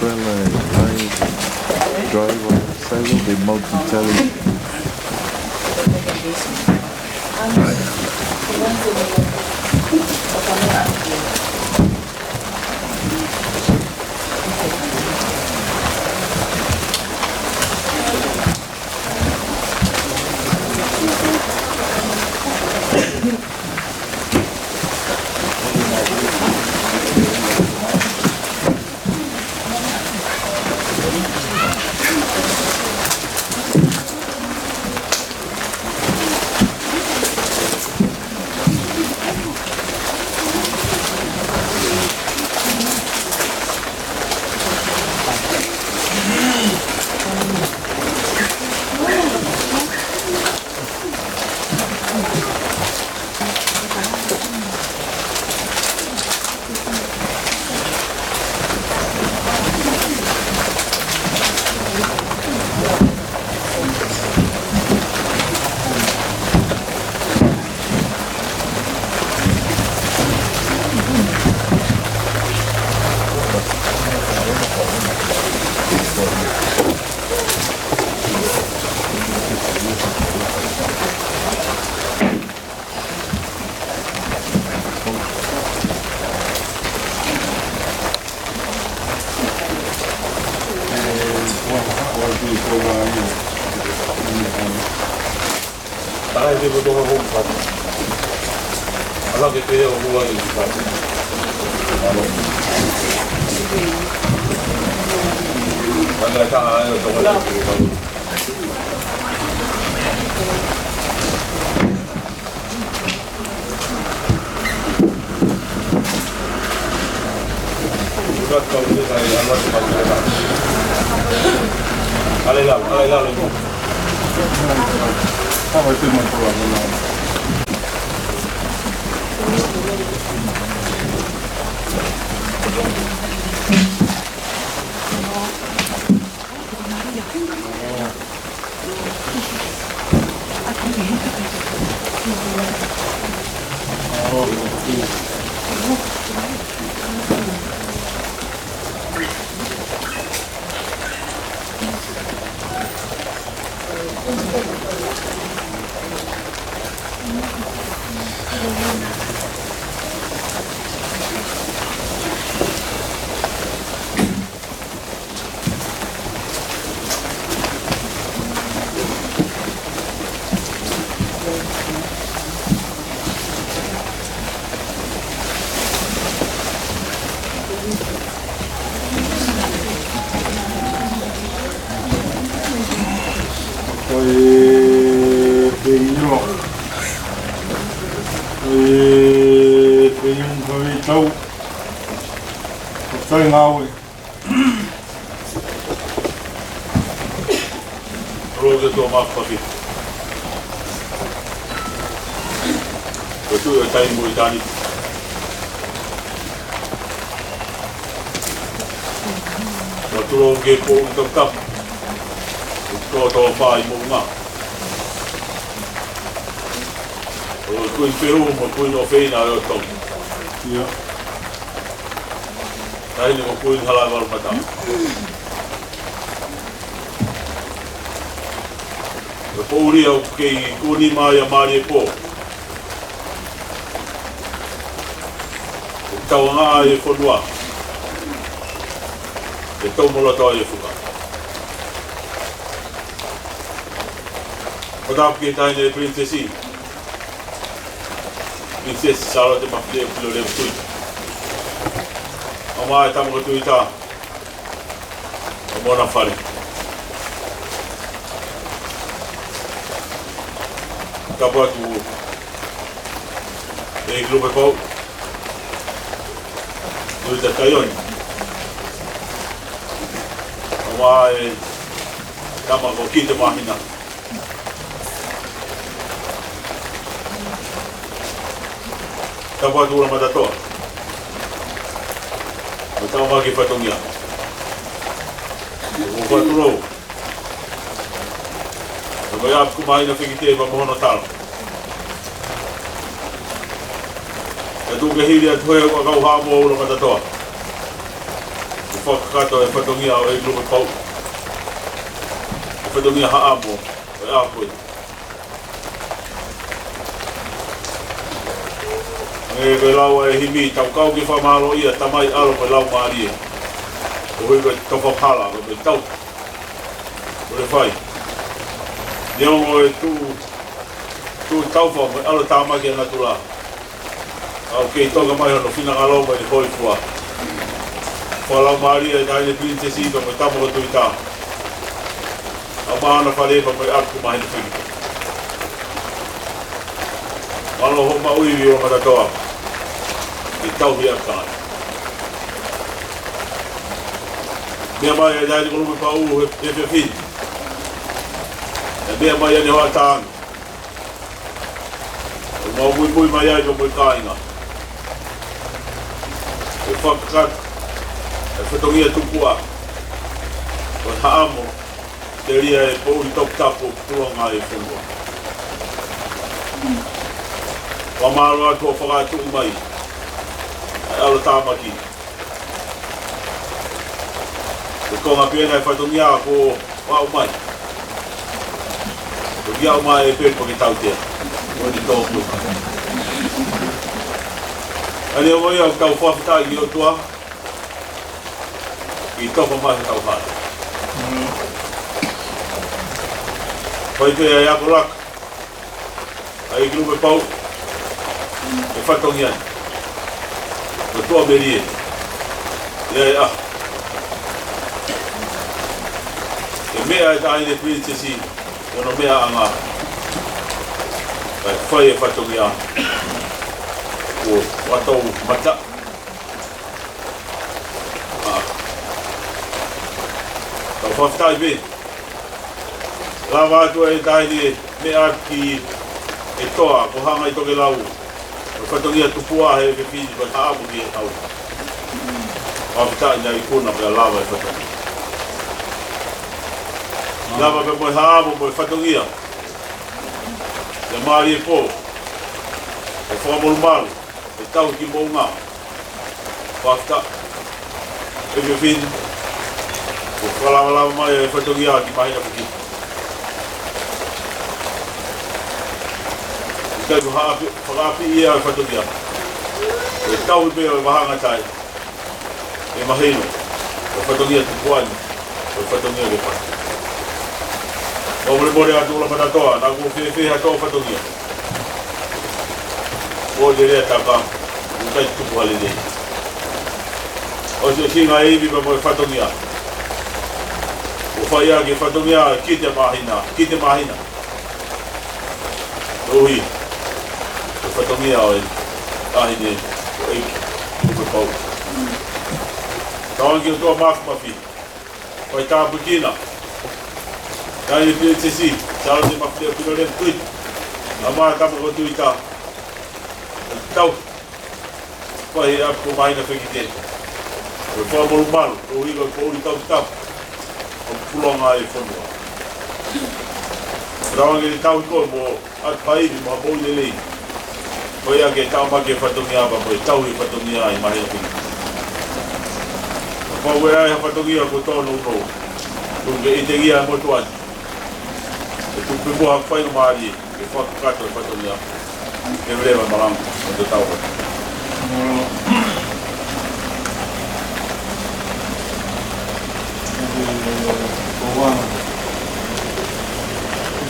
Umbrella, high driver, saigo de multi-talent. Ko e pēnio. Ko e pēnio mo e tau. Ko e tau ngāue. Rō ke tō mafaki. Ko tu e tai mo i tani. Ko tu rō ke pō i tau tapu. Ko tō tō fai mo ngā. Ko kui peru mo kui no feina o tō. Ia. Tahi ni ko kui hala e valu mata. Ko uri au kei kuni mai a mari e pō. Ko tau anga e fonua. Ke tau moloto e fuka. Ko tau ke tahi ni e princess. Princess Charlotte Mafile Pilo Leo Tui. Ama e tama ko Tuita. Ka mona fale. Tapu atu e Lupe Pau. Luita Taioni. Kama e tama ko Kite Mahina. Tapu atu Ula Matatoa. Ko tau maki fatongia. Ko Fatulou. Ko ia ku mai na fiki te pa mohono talo. Ka tu ke hili atu he ua kau ha mo Ula Matatoa. Fakakakato e fatongia ʻo e ʻEiki Lupepauʻu, e fatongia Haʻamo ʻo e ʻaho ko eni. Hangē ko e lau ʻa e himi, tau kau ke fakamālōʻia Tamai, ʻAlo mo e Laumālie. Koeʻuhi ko e tofa hala, ko e meʻa ʻoku tau kole fai. Neongo e tuʻu, tuʻu taufa mo e ʻalotāmaki ʻa natula, ʻoku kei toka mai hono finangalo mo ʻene hōifua. Fakalaumālie e Taʻahine Pilinisesi pea mo e Tama ko Tuita. ʻA e maʻu ʻa e fale pea mo e ʻapi ko Mahina Fekite. Mālō hoʻo maʻu ivi ʻo Matatoa. Ke tauhi ʻa e kāinga. Meʻa mai e Taʻahine ko Lupepauʻu he, he efiafi ni. ʻE meʻa mai ʻene hoʻatā ange. ʻO mau muimui mai ai pea mo e kāinga. ʻE fakakakato e fatongia tupuʻa ʻo e Haʻamo, telia e poʻuli toputapu ʻoku pulonga e fonua. Fakamālō atu hoʻo fakaʻatuʻi mai ʻa e ʻalotāmaki. Ko e konga pē ena e fatongia kuo aʻu mai. Kuo ke aʻu mai e pē pea ke tautea. Ko eni tō kuo. ʻA ia ko ia ʻoku tau fakafetaʻi ki he ʻOtua. Ke tofa mai hotau fale. Fai pē ʻa e ako laka ʻa e ʻEiki Lupepauʻu, e fatongia ni. Ko e tuʻamelie. ʻI ai ʻa e meʻa e Taʻahine Pilinisesi, ko hono meʻaʻanga. Kae fai e fatongia. Kuo ʻoatu mata. ʻA. Tau fakafetaʻi pē. Lava atu e Taʻahine Meʻa ki he toa, ko Hangai Tokelau. Ko e fatongia tupuʻa he efiafi ni ko e Haʻamo ki he ʻAho. Fakafetaʻi naʻe ikuna pea lava e fatongia. Lava pē mo e Haʻamo mo e fatongia. Ke mālie pō. Ke fakamolumalu. E tau ki moʻunga. Fakafetaʻi. Efiafi ni. Kuo fakalavalava mai e fatongia ki Mahina Fekite. ʻIkai ko ha ʻapi, fakaʻapi ia e fatongia. E tau pē ʻo e vahanga tai. ʻE mahino, ko e fatongia tupuʻa ni, ko e fatongia ke fai. Fakamolemole atu ʻo Matatoa, naʻa kuo fēfē haʻatau fatongia. Ko e lele ʻa e taka, ʻoku ʻikai tupu ha lelei. ʻOsi ʻosi ngaahi ivi pea mo e fatongia. Kuo fai ʻaki e fatongia, kite māhina, kite māhina. Koeʻuhi ko e fatongia ʻo e Taʻahine ko e ʻEiki Lupepauʻu. Tauange ki he ʻOtua Māfimafi. Fai tāpuekina. Taʻahine Pilinisesi Sālote Mafileʻo Pinolemu Tuita. ʻA e maʻu ʻa e Tama ko Tuita. Tau. Fai ʻa e ʻapi ko Mahina Fekite. Ko e fakamolumalu, koeʻuhi ko e poʻuli toputapu ʻoku pulonga e fonua. Tauange ke tauhi koe mo ʻAtu Paivi mo ha poʻuli lelei. Ko ia ke tauhi mai e fatongia pea mo e tauhi e fatongia ʻi Mahina Fekite. Kapau ʻe ʻi ai ha fatongia kuo tōnounou, kuo ke ʻitekea mo tuai. ʻE tuku pē muʻa ha faingamālie ke fakakakato e fatongia. Ke leva e malanga, mo te tau. Ko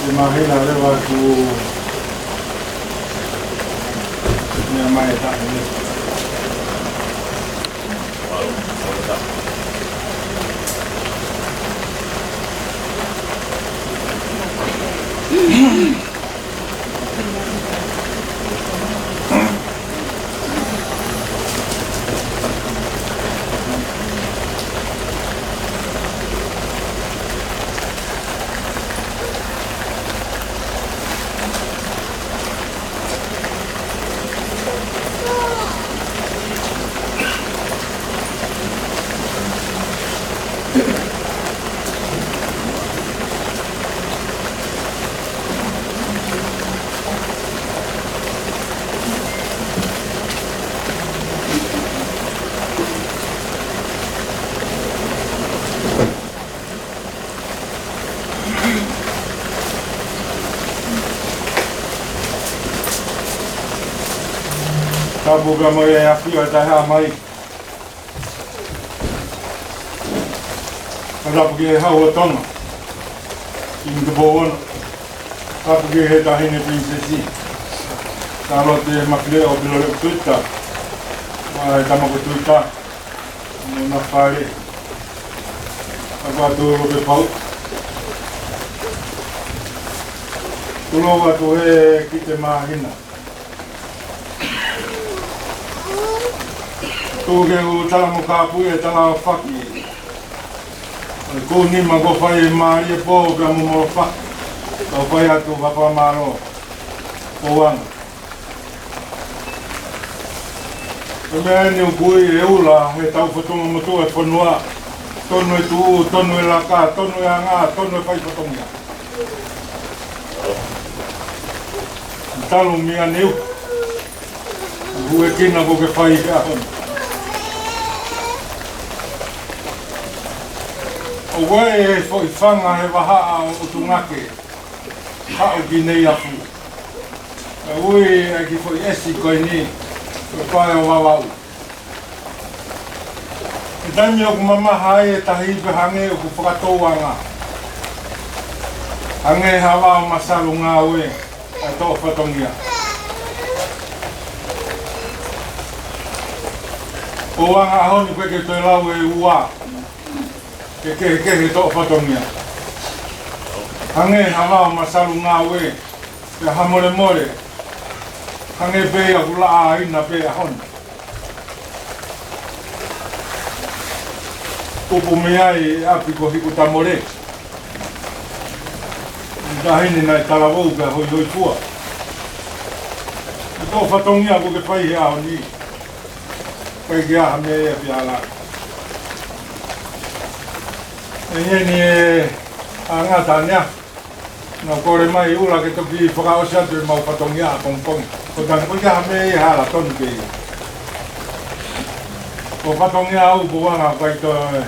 e māhina leva atu meʻa mai e taʻahine. Tapu pea mo e ʻAfio ʻa e Taʻehāmai. Tapu ki he Hau ʻo Tonga, Kingi Tupou Ono. Tapu ki he Taʻahine Pilinisesi Sālote Mafileʻo Piloleʻo Tuita, mo e tama ko Tuita mo ʻena fale. Tapu atu Lupepauʻa. Tulou atu he Kite Māhina. Tuku ke u tala mo kāpui e tala ʻo faki. ʻA e kū nima kuo fai ʻe Mālie Pō pea mo Molofaki. Tau fai atu ha fakamālō. Pouanga. Ko e meʻa eni ʻoku ui e ula he tau fatongia motuʻa e fonua. Tonu e tuʻu, tonu e laka, tonu e anga, tonu e fai fatongia. Talu mei ʻaneu. Huekina kuo ke fai he ʻaho ni. ʻOku ʻi ai e foʻi fanga he vahaʻa ʻo ʻUtungake, haʻu ki Neiafu. ʻOku ui ʻa e kiʻi foʻi ʻesi ko eni, ko e Pae ʻo Vavaʻu. He taimi ʻoku mamaha ai e tahi pea hangē ʻoku fakatouʻanga. Hangē ha vao masalu ngāue ʻa e toʻo fatongia. Pouanga, ʻaho ni ʻoku ʻikai ke toe lau e ua ke kehekehe e toʻo fatongia. Hangē ha vao masalu ngāue, pea ha molemole, hangē pē ia ʻoku laʻā ʻaina pē ʻaho ni. Tupu mei ai e ʻapi ko Hikutamole. Taʻahine naʻe talavou pea hoihoifua. E toʻo fatongia kuo ke fai he ʻaho ni, ʻikai ke ʻi ai ha meʻa ia pea hala. ʻE ʻi heni e ʻa Ngata Nea. Naʻa ku kole mai ʻula ke toki fakaʻosi atu ʻemau fatongia ʻapongipongi. Ko e taimi ko ia ha meʻa ia hala tonu pē ia. Ko e fatongia au Pouanga ʻoku ʻikai toe,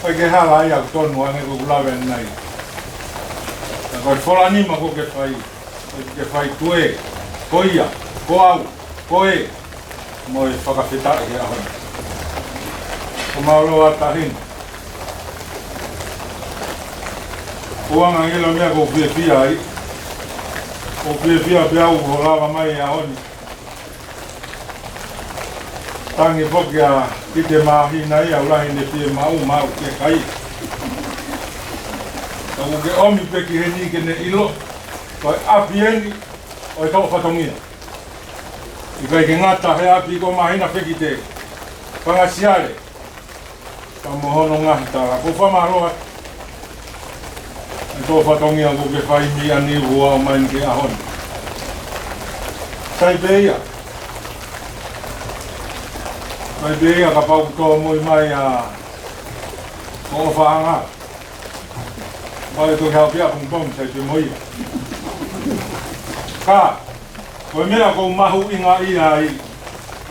ʻikai ke hala ia ʻoku tonu ange ko ʻeku lave ʻanenai. Ka ko e fola nima kuo ke fai, kuo ke fai tuē, ko ia, ko au, ko ē, mo e fakafetaʻi he ʻaho ni. Ko mālō ʻa Taʻahine. Pouanga, ʻilo e meʻa ʻoku ou fiefia ai. ʻOku ou fiefia pē au hoʻo lava mai he ʻaho ni. Tangi foki ʻa Kite Māhina ia, ʻoku lahi ʻene fiemaʻu maʻu ki he kai. Ka ʻoku ke ʻomi pē ki heni ke ne ʻilo, ko e ʻapi eni ʻo e toʻo fatongia. ʻIkai ke ngata he ʻapi ko Māhina Fekite, Fanga Siale, pea mo hono ngaahi tala. Ko e fakamālō atu. E toʻo fatongia kuo ke fai mei ʻaneu ʻo aʻu mai ki he ʻaho ni. Sai pē ia. Sai pē ia kapau ʻoku tōmui mai ʻa Koʻofaʻanga. Mai ko e hau pea pongipongi sai pē mo ia. Ka, ko e meʻa ʻoku ou mahuʻingaʻia ai,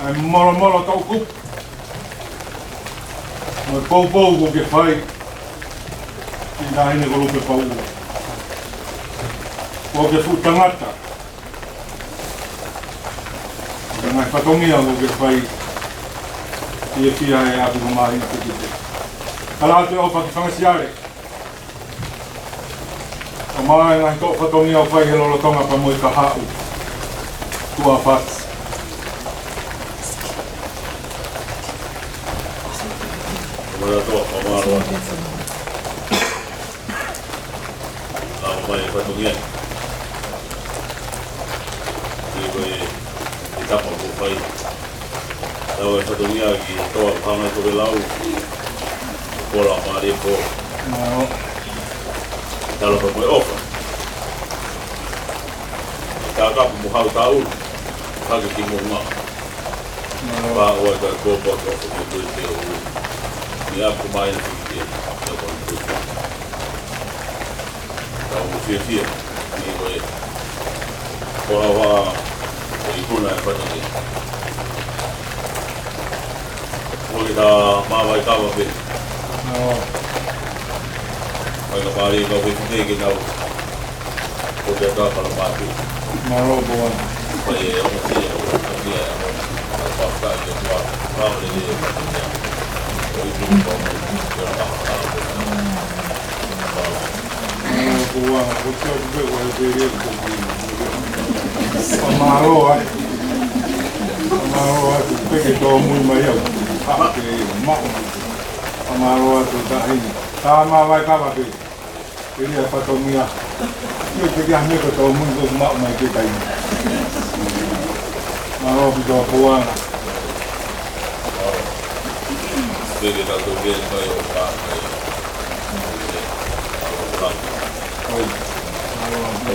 ʻa e molomolo toʻukupu mo e poupou kuo ke fai ki he Taʻahine ko Lupepauʻa. Kuo ke fuʻu tangata. Ko e ngaahi fatongia kuo ke fai, fiefia e ʻapi ko Māhina Fekite. Ka ʻoku ou ʻofa ki Fanga Siale. Ka mai e ngaahi toʻo fatongia ʻoku fai he lolotonga pea mo e kahaʻu. Tuʻa fat. Ka mai e toʻo fakamālō atu. Ka mai e fatongia. Ko e, ko e tapa ʻoku fai. Lau e fatongia ki he toa hanga ʻo tokelau. Kola Mālie Pō. Mālō. Tala pea mo e ʻofa. Ka kapu mo hau taulu. Hake ki mo ma. Mālō. Pea ʻoua ʻe kau pō pō ko ko ko ko ko. Ni aku mai na ki ke. Ka ko ko. Ka ʻoku fiefia, ni ko e, ko e ʻofa, ko e ikuna e fatongia. Ko e ta mavae kava pē. ʻO. Mai ka pali ka pē ki te ke nau. Ko te ata ka la matu. Mālō Pouanga. Ko e, ʻo, ʻo, ʻo, Mālō atu. Mālō atu, peke tōmui mai au. Ka ke maʻu. Mālō atu, taʻahine. Tā mā vai kava pē. Pili a fatongia. Io, peke a me ko tōmui ko maʻu mai ke kai. Mālō atu, tō puanga. Pili ka tō ke kai o ka kai. Oi. Mālō atu.